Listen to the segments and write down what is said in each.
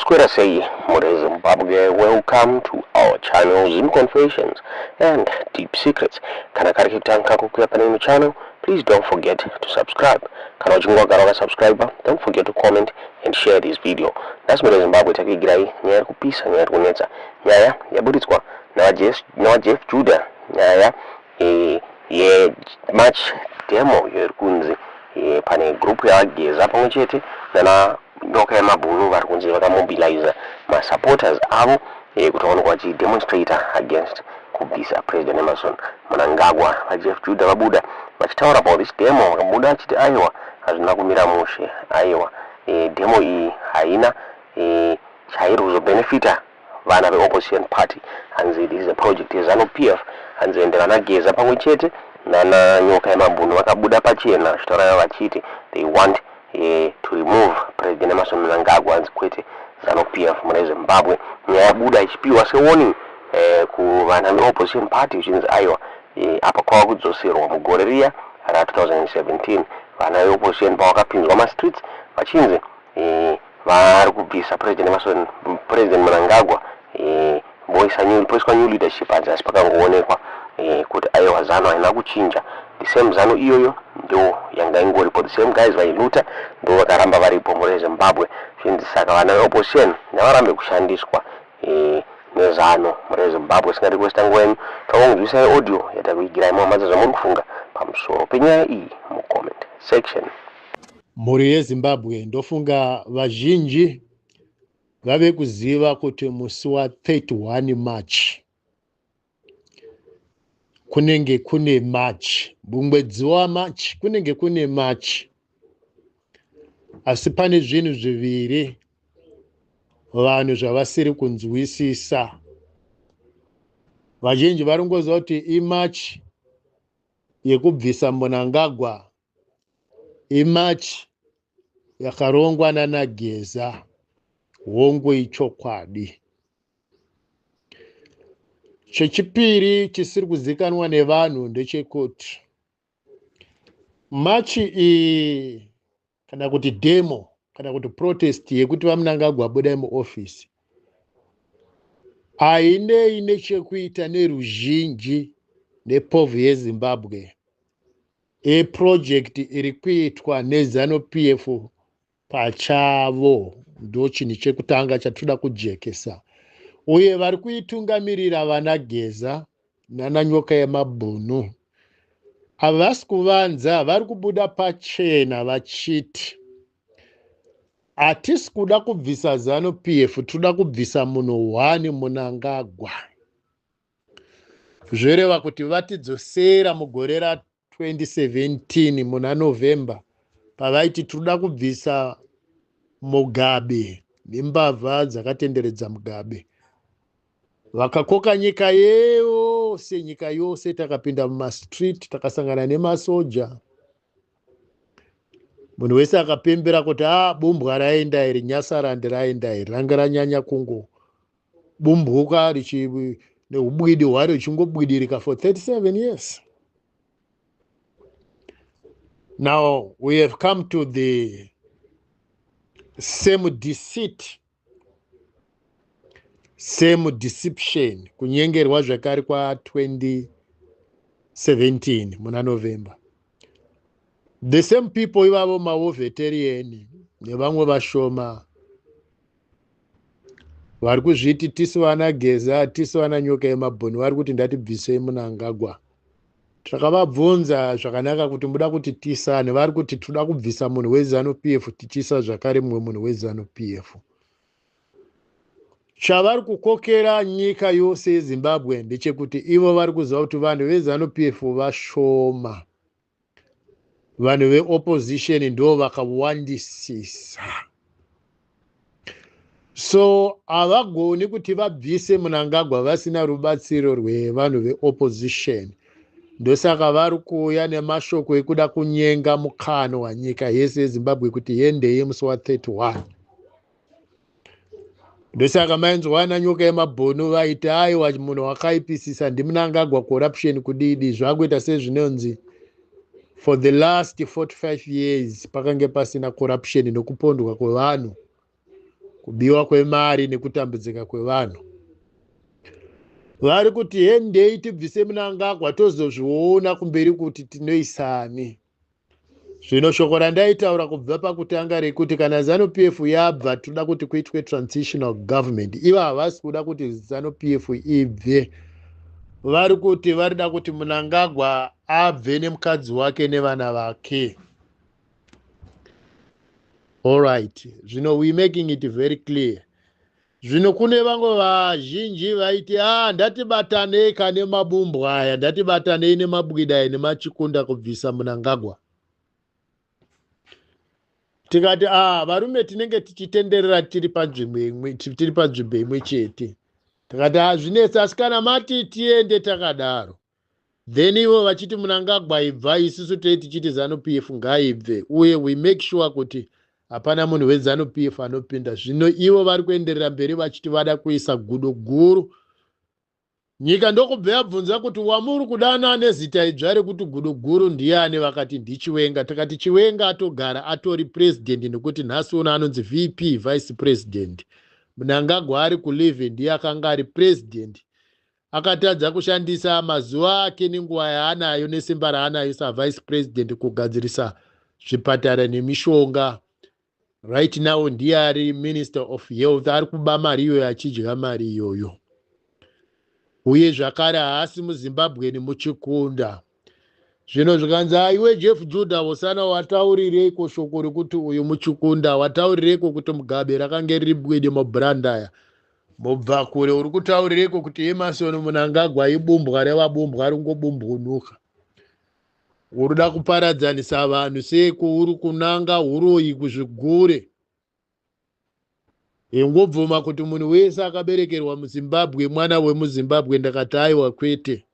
Maswera sei mhuri Zimbabwe, welcome to our channel, Zim Confessions and Deep Secrets. Kana kari kekutanga kukuya pane ino channel, please don't forget to subscribe. Kana uchinge wagara wakasubscribe, don't forget to comment and share this video. Nhasi mhuri Zimbabwe takuigirai nyaya iri kupisa, nyaya iri kunetsa, nyaya yaburitswa naVaJeff Judah, nyaya yemarch demo iyo iri kunzi pane group yaVaGeza pamwe chete nana Nyoka Yemabhunu vari kunzi vakamobiliza masupporters avo kuti vaonekwa vachidemonstrata against kubvisa President Emmerson Mnangagwa. VaJeff Judah vabuda vachitaura about this demo, vakabuda vachiti aiwa, hazvina kumira mushe, aiwa, demo iyi haina chairi kuzobenefita vana veopposition party. Hanzi this is a project yeZANU PF. Hanzi ende vanaGeza pamwe chete nana Nyoka Yemabhunu vakabuda pachena vachitaura vachiti they want to remove President Emmerson Mnangagwa, hanzi kwete ZANU PF. Mune Zimbabwe nyaya yabuda ichipiwa sewarning kuvana veopposition party, uchinzi aiwa, apa kwava kudzoserwa mugore riya ra2017, vana veopposition pavakapinzwa mastreets vachinzi vari kubvisa President Emmerson, President Mnangagwa, poiswa new leadership. Hanzi asi pakangoonekwa kuti aiwa, ZANU haina kuchinja, the same ZANU iyoyo ndo yanga ingoripo, the same guys vailuta ndo vakaramba varipo mune Zimbabwe. Zvinzi saka vana veopposition ngavarambe kushandiswa neZANU. Mune Zimbabwe, singadi kuwesta nguva yenyu, takunzwisai audio yatakuigirai. Muhamadza zvamuri kufunga pamusoro penyaya iyi mucomment section. Mhuri yeZimbabwe, ndofunga vazhinji vave kuziva kuti musi wa31 March kunenge kune march. Mumwedzi waMarch kunenge kune march, asi pane zvinhu zviviri vanhu zvavasiri kunzwisisa. Vazhinji vari kungoziva kuti imarch yekubvisa Mnangagwa, imarch yakarongwa nanaGeza. Hongu, ichokwadi. Chechipiri chisiri kuzikanwa nevanhu ndechekuti march iyi, kana kuti demo, kana kuti protest yekuti vaMnangagwa budai muofisi, hainei nechekuita neruzhinji nepovhu yeZimbabwe. Iproject iri kuitwa neZANU PF pachavo. Ndo chinhu chekutanga chatoda kujekesa. Uye vari kuitungamirira vana Geza nana Nyoka Yemabhunu havasi kuvanza, vari kubuda pachena vachiti hatisi kuda kubvisa ZANU PF, toda kubvisa munhu 1, Mnangagwa. Zvoreva kuti vatidzosera mugore ra2017 muna November, pavaiti tinoda kubvisa Mugabe nembavha dzakatenderedza Mugabe. Vakakoka nyika yose, nyika yose takapinda mumastreet, takasangana nemasoja. Munhu wese akapembera kuti a bumbwa raenda iri, Nyasarandi raenda iri, ranga ranyanya kungo bumbwuka neubwidi hwaro richingobwidirika for 37 years. Now we have come to the same deceit, same deception, kunyengerwa zvakare kwa2017 muna November. The same people ivavo, mawar veteran nevamwe vashoma vari kuzviti tisu vana Geza, tisu vana Nyoka Yemabhoni, vari kuti ndatibvisei Mnangagwa. Takavabvunza zvakanaka kuti muda kuti tisane? Vari kuti toda kubvisa munhu weZANU PF, tichiisa zvakare mumwe munhu weZANU PF. Chavari kukokera nyika yose yeZimbabwe ndechekuti ivo vari kuziva kuti vanhu veZANU PF vashoma, vanhu veopposition ndo vakawandisisa, so havagoni kuti vabvise Mnangagwa vasina rubatsiro rwevanhu veopposition. Ndosaka vari kuuya nemashoko ekuda kunyenga mukanwa nyika yese yeZimbabwe kuti yendei musi wa31. Ndosaka mainzwana Nyoka Yemabhunu vaiti aiwa, munhu wakaipisisa ndiMnangagwa, corruption kudidi zvakuita sezvinonzi for the last 45 years pakange pasina corruption nokupondwa kwevanhu. Kubiwa kwemari nekutambudzika kwevanhu. Vari kuti hendei tibvise Mnangagwa, tozozviona kumberi kuti tinoisani. Zvino shoko randaitaura kubva pakutanga rekuti kana ZANU PF yabva, toda kuti kuitwe transitional government. Ivo havasi kuda kuti ZANU PF ibve. Vari kuti varida kuti Mnangagwa abve nemukadzi wake nevana vake. Allright, zvino we making it very clear. Zvino kune vamwe vazhinji vaiti, "A, ah, ndatibatanei kane mabumbwa aya, ndatibatanei nemabwida aya nemachikunda kubvisa Mnangagwa." Tikati, "A, ah, varume, tinenge tichitenderera tiri panzvimbo imwe, tiri panzvimbo imwe chete." Tikati, "Hazvinetsi, asi kana mati tiende takadaro." Then ivo vachiti Mnangagwa ibva, isusu tei tichiti ZANU PF ngaibve, uye we make sure kuti hapana munhu weZANU PF anopinda. Zvino ivo vari kuenderera mberi vachiti vada kuisa gudo guru. Nyika ndokubva yabvunza kuti, "Wamuri kudana nezita idzva rekuti gudo guru ndiani?" Vakati, "NdiChiwenga." Takati, "Chiwenga atogara atori president, nekuti nhasi uno anonzi VP, vice president. Mnangagwa ari kuleave, ndiye akanga ari president. Akatadza kushandisa mazuva ake nenguva yaanayo nesimba raanayo savice president kugadzirisa zvipatara nemishonga. Right now ndiye ari minister of health, ari kuba mari iyoyo, achidya mari iyoyo. Uye zvakare haasi muZimbabwe nemuchikunda." Zvino zvikanzi, "Aiwe, Jeff Judah Hosana, wataurireiko shoko rekuti uyu muchikunda? Wataurireiko kuti Mugabe rakange riri bwede mubrandaya mubva kure? Uri kutaurireiko kuti Emmerson Mnangagwa ibumbwa revabumbwa ringobumbunuka? Uri kuparadzanisa vanhu seko? Uri kunanga uroyi kuzvigure. Ingobvuma kuti munhu wese akaberekerwa muZimbabwe mwana wemuZimbabwe." Ndakati, "Aiwa, kwete.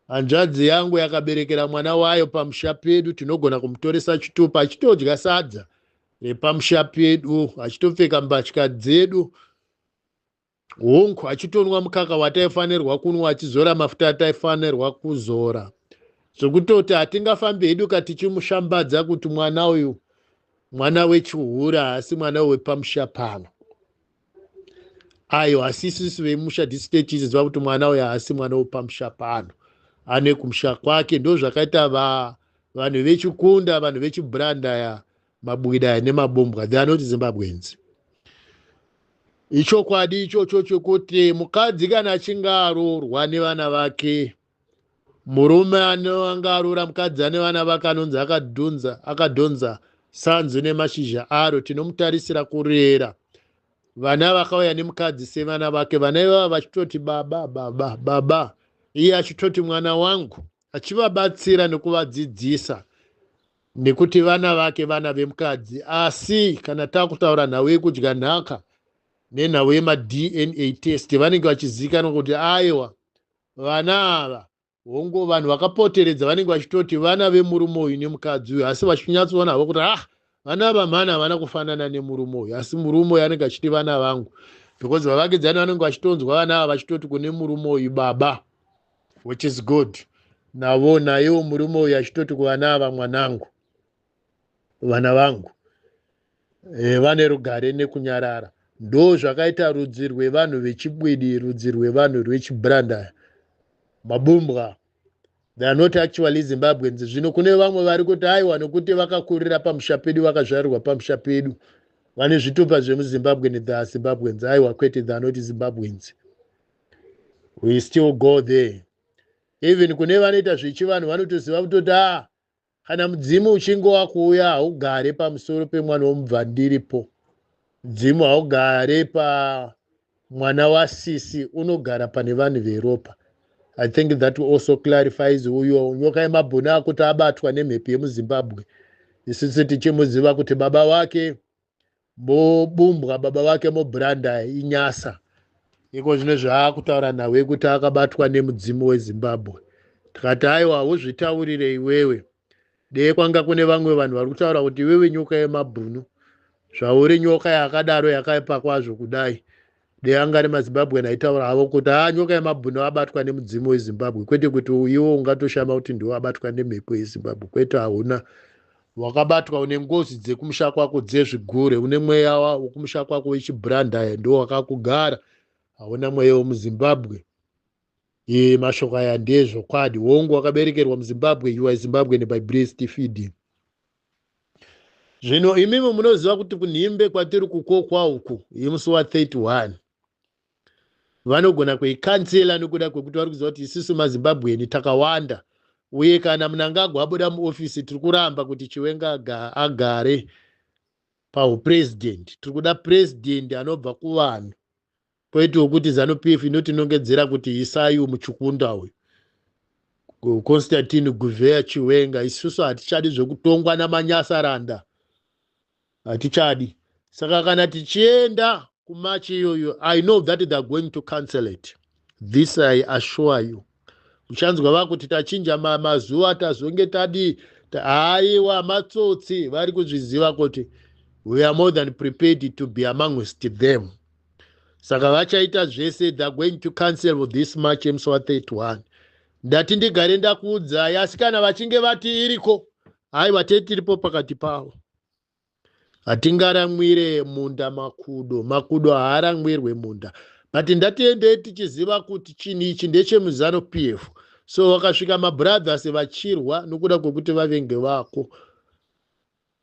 Hanzvadzi yangu yakaberekera mwana wayo pamusha pedu, tinogona kumutoresa chitupa, achitodya sadza repamusha pedu, achitopfeka mbatya dzedu, hongu, achitonwa mukaka wataifanirwa kunwa, achizora mafuta ataifanirwa kuzora, zvokutoti hatingafambi hedu katichimushambadza kuti mwana uyu mwana wechihure, haasi mwana wepamusha pano." Ayo, asi isusu vemusha tisite tichiziva kuti mwana uyu haasi mwana wepamusha pano, ane kumusha kwake. Ndo zvakaita vanhu vechikunda, vanhu vechibrandaya, mabwidaya nemabombwa. They are not Zimbabweans. Ichokwadi ichocho chekuti mukadzi kana achinge aroorwa nevana vake, murume anenge aroora mukadzi ane vana vake anonzi akadhonza, akadhonza sanzu nemashizha aro. Tinomutarisira kurera vana vakauya nemukadzi sevana vake, vana ivava vachitoti, "Baba, baba, baba," iye achitoti, "Mwana wangu," achivabatsira nekuvadzidzisa nekuti vana vake, vana vemukadzi. Asi kana taakutaura nhau yekudya nhaka nenhau yemaDNA test, vanenge vachizivikanwa kuti aiwa, vana ava, hongo, vanhu vakapoteredza vanenge vachitoti vana vemurume uyu nemukadzi uyu, asi vachinyatsoona havo kuti, ah, vana ava mhani havana kufanana nemurume uyu. Asi murume uyu anenge achiti, "Vana vangu," because vavakidzani vanenge vachitonzwa vana ava vachitoti kune murume uyu, "Baba," which is good. Navo naiwo murume uyu achitoti kuvana ava, "Mwanangu, vana vangu." Vane rugare nekunyarara. Ndo zvakaita rudzi rwevanhu vechibwidi, rudzi rwevanhu rwechibrandaya, mabumbwa. They are not actually Zimbabweans. Zvino kune vamwe vari kuti, aiwa, nokuti vakakurira pamusha pedu, vakazvarirwa pamusha pedu, vane zvitupa zvemuZimbabwe, they are Zimbabweans. Aiwa, kwete, they are not Zimbabweans. We still go there. Even kune vanoita zvechivanhu vanotoziva kutoti, a ah, kana mudzimu uchinge wakuuya, haugare pamusoro pemwana womubvandiripo. Mudzimu haugare pamwana wasisi, unogara pane vanhu veropa. I think that also clarifies uyo Nyoka yemabhunu akuti abatwa nemhepo yemuZimbabwe, isusu tichimuziva kuti baba wake mobumbwa, baba vake mobranda, inyasa. Iko zvino zvaakutaura nhau yekuti akabatwa nemudzimu weZimbabwe, tikati, "Aiwa, uzvitaurire iwewe." Dee kwanga kune vamwe vanhu vari kutaura kuti, "Iwewe Nyoka yemabhunu, zvauri nyoka yakadaro yakaipa kwazvo kudai." Dee anga ari maZimbabwe aitaura havo kuti, "Ha, Nyoka yemabhunu abatwa nemudzimu weZimbabwe," kwete kuti iwo ungatoshama kuti ndiwo abatwa nemhepo yeZimbabwe. Kwete, hauna. Wakabatwa une ngozi dzekumusha kwako dzezvigure, une mweya wekumusha kwako wechibrandaya ndo wakakugara, hauna mweya wemuZimbabwe. Mashoko aya ndezvokwadi. Hongu, wakaberekerwa muZimbabwe, you are Zimbabwean by breast feeding. Zvino imimi munoziva kuti kunhimbe kwatiri kukokwa uku imusi wa31 vanogona kuicancela nekuda kwekuti vari kuziva kuti isusu maZimbabweni takawanda, uye kana Mnangagwa abuda muofisi, tiri kuramba kuti Chiwenga agare paupurezidendi. Tiri kuda purezidendi anobva kuvanhu, kwete wekuti ZANU PF inotinongedzera kuti isai muchukunda uyu, Constantine Guvheya Chiwenga. Isusu hatichadi zvekutongwa namanyasaranda, hatichadi. Saka kana tichienda kumarch iyoyo, I know that they are going to cancel it. This I assure you. Uchanzwa vakuti tachinja mazuva, tazonge tadii. Haiwa, matsotsi, vari kuzviziva kuti we are more than prepared to be amongst them. Saka vachaita zvese, they are going to cancel this march emusi wa31. Ndati ndigare ndakuudzai, asi kana vachinge vati iriko, haiwa, tei tiripo pakati pavo. Hatingaramwire munda makudo, makudo haaramwirwe munda. But ndatiendei tichiziva kuti chinhu ichi ndechemuZANU PF. So wakasvika mabrothers vachirwa nokuda kwekuti vavenge vako,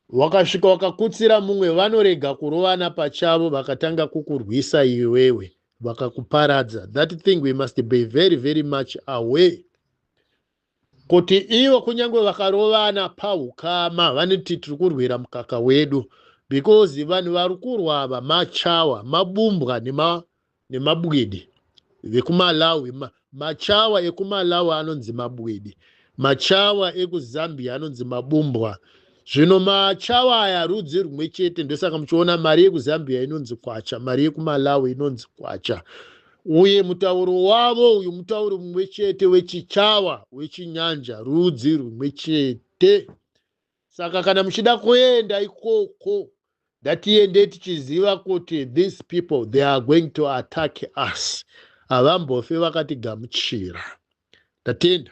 wakasvika wakakutsira mumwe, vanorega kurovana pachavo, vakatanga kukurwisa iwewe, vakakuparadza. That thing we must be very very much aware kuti ivo kunyange vakarovana paukama, vanoti tiri kurwira mukaka wedu, because vanhu vari kurwa ava machawa, mabumbwa nemabwidi vekuMalawi. Machawa ekuMalawi anonzi mabwidi, machawa ekuZambia anonzi mabumbwa. Zvino machawa aya rudzi rumwe chete. Ndosaka muchiona mari yekuZambia inonzi kwacha, mari yekuMalawi inonzi kwacha, uye mutauro wavo uyu mutauro mumwe chete wechichawa, wechinyanja, rudzi rumwe chete. Saka kana muchida kuenda ikoko, ngatiendei tichiziva kuti these people, they are going to attack us. Havambofe vakatigamuchira. Ndatenda.